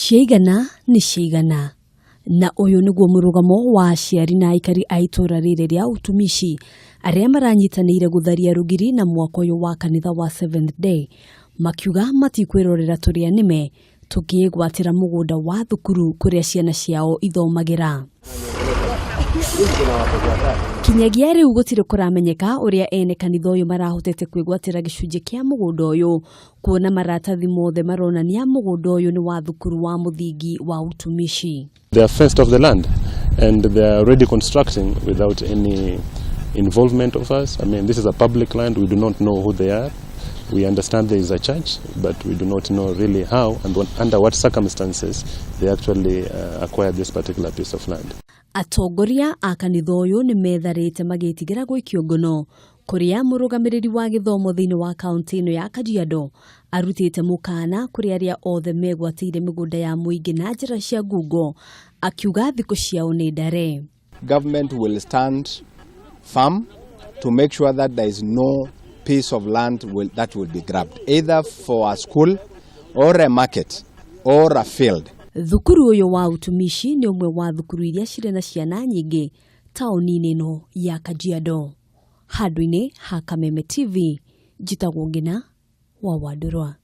Ciaigana nĩ ciaigana. Na ũyũ nĩguo mũrũgamo wa aciari na aikari a itũra rĩrĩ rĩa Utumishi arĩa maranyitanĩire gũtharia rũgiri na mwako ũyũ wa kanitha wa Seventh Day makiuga matikwĩrorera tũrĩa nĩme tũkĩĩgwatĩra mũgũnda wa thukuru kũrĩa ciana ciao ithomagĩra. Kinyagia rĩu gũtirĩ kũramenyeka ũrĩa ene kanitha ũyũ marahotete kwĩgwatĩra gĩcunjĩ kĩa mũgũnda ũyũ kuona maratathi mothe maronania mũgũnda ũyũ nĩ wa thukuru wa mũthingi wa Utumishi. They are fenced off the land and they are already constructing without any involvement of us. I mean, this is a public land. We do not know who they are. We understand there is a church, but we do not know really how and under what circumstances they actually acquired this particular piece of land. Atongoria a kanitha ũyũ nĩ metharĩte magĩtigĩra gũikio ngono kũrĩa mũrũgamĩrĩri wa gĩthomo thĩinĩ wa kaunti ĩno ya Kajiado arutĩte mũkana kũrĩ arĩa othe megwatĩire mĩgũnda ya mũingĩ na njĩra cia ngungo, akiuga thikũ ciao nĩ ndare. Government will stand firm to make sure that there is no piece of land that will be grabbed, either for a school or a market or a field. Thukuru ũyũ wa Utumishi nĩ ũmwe wa thukuru iria cirĩ na ciana nyingĩ taũni-inĩ ĩno ya Kajiado. Handũ-inĩ ha Kameme TV, njĩtagwo Ngina wa Wandũrwa.